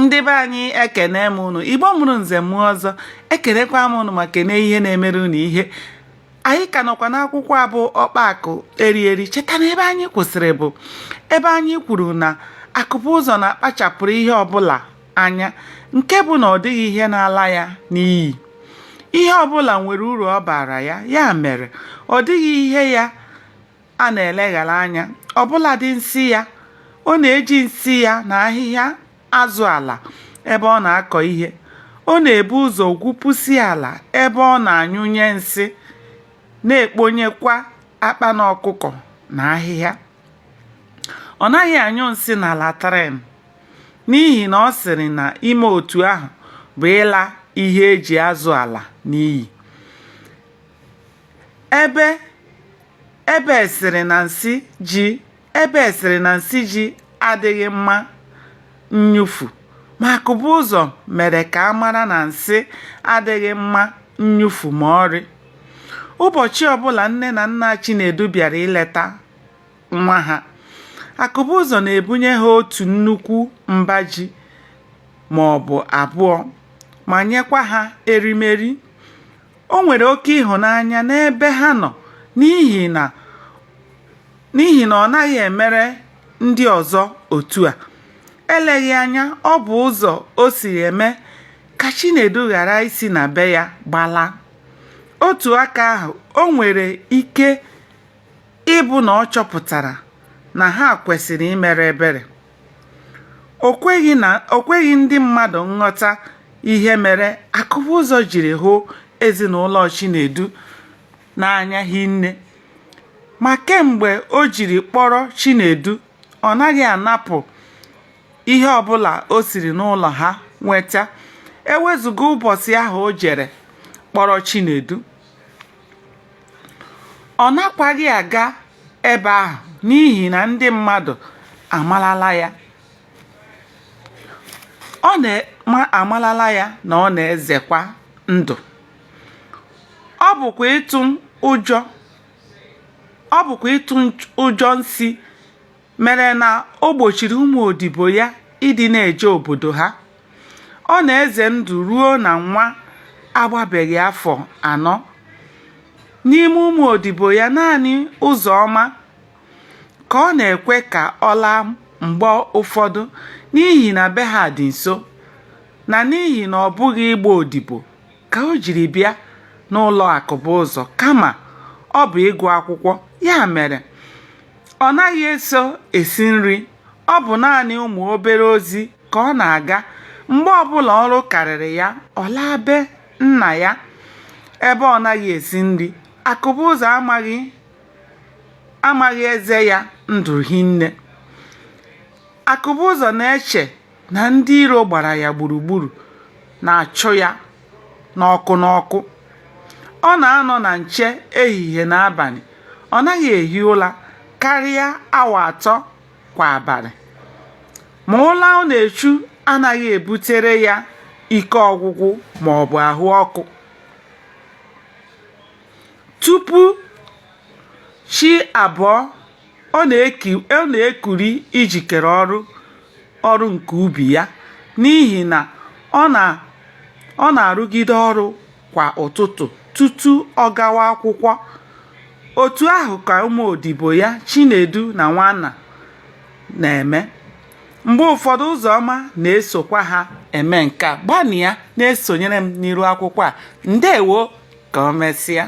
Ndị be anyị, ekene m unu. Igbo mụrụ nze mụọ ọzọ, ekenekwa m unu ma kene ihe na-emere unu ihe. Anyị ka nọkwa n'akwụkwọ a bụ Ọkpa Akụ Eri Eri. Cheta na ebe anyị kwụsịrị bụ ebe anyị kwuru na Akụbụzọ na-akpachapụrụ ihe ọbụla anya, nke bụ na ọ dịghị ihe na-ala ya n'iyi. Ihe ọbụla nwere uru ọ baara ya, ya mere ọ dịghị ihe ya a na-eleghara anya, ọbụladị nsị ya. Ọ na-eji nsị ya na ahịhịa azụ ala ebe ọ na-akọ ihe. Ọ na-ebu ụzọ gwupusịa ala ebe ọ na-anyụnye nsị, na-ekponyekwa akpana ọkụkọ na ahịhịa. Ọ naghị anyụ nsị na latrin n'ihi na ọ sịrị na ime otu ahụ bụ ịla ihe e ji azụ ala n'iyi. Ebe ebe sịrị na nsị ji ebe sịrị na nsị ji adịghị mma nnyụfu, ma Akụbụzọ mere ka a mara na nsị adịghị mma nnyụfu ma ọlị. Ụbọchị ọbụla nne na nna Chinedu bịara ileta nwa ha, Akụbụzọ na-ebunye ha otu nnukwu mba ji maọbụ abụọ ma nyekwa ha erimeri. O nwere oke ịhụnanya n'ebe ha nọ n'ihi na n'ihi na ọ naghị emere ndị ọzọ otu a. Eleghị anya, ọ bụ ụzọ o si eme ka Chinedu ghara isi na be ya gbalaa. Otu aka ahụ, o nwere ike ịbụ na ọ chọpụtara na ha kwesịrị imere ebere. O kweghị na o kweghị ndị mmadụ nghọta ihe mere Akụbụzọ jiri hụ ezinụlọ Chinedu n'anya hinne. Ma kemgbe o jiri kpọrọ Chinedu, ọ naghị anapụ ihe ọbụla o siri n'ụlọ ha nweta, e wezuga ụbọchị ahụ o jere kpọrọ Chinedu. Ọ nakwaghị aga ebe ahụ n'ihi na ndị mmadụ amarala ya ọ na amarala ya na ọ na-ezekwa ndụ. Ọ bụkwa ịtụ ụjọ ọ bụkwa ịtụ ụjọ nsi mere na o gbochiri ụmụ odibo ya ịdị na-eje obodo ha. Ọ na-eze ndụ ruo na nwa agbabeghị afọ anọ. N'ime ụmụ odibo ya, naanị Ụzọma ka ọ na-ekwe ka ọ laa mgbe ụfọdụ n'ihi na be ha dị nso, na n'ihi na ọ bụghị ịgba odibo ka o jiri bịa n'ụlọ Akụbụzọ kama ọ bụ ịgụ akwụkwọ. Ya mere, ọ naghị eso esi nri, ọ bụ naanị ụmụ obere ozi ka ọ na-aga. Mgbe ọbụla ọrụ karịrị ya, ọ laa be nna ya ebe ọ naghị esi nri. Akụbụzọ amaghị amaghị eze ya ndụ hinne. Akụbụzọ na-eche na ndị iro gbara ya gburugburu na-achụ ya n'ọkụ n'ọkụ. Ọ na-anọ na nche ehihie na abalị. Ọ naghị ehi ụra karịa awa atọ kwa abalị. Ma ụra ọ na-echu anaghị ebutere ya ike ọgwụgwụ maọbụ ahụ ọkụ. Tupu chi abọọ, ọ na-ekuli ijikere ọrụ ọrụ nke ubi ya n'ihi na ọ na ọ na-arụgide ọrụ kwa ụtụtụ tutu ọ gawa akwụkwọ. Otu ahụ ka ụmụ odibo ya Chinedu na Nwanna na-eme. Mgbe ụfọdụ Ụzọma na-esokwa ha eme nke a. Gbanịa na-esonyere m n'iru akwụkwọ a. Ndewo, ka o mesịa.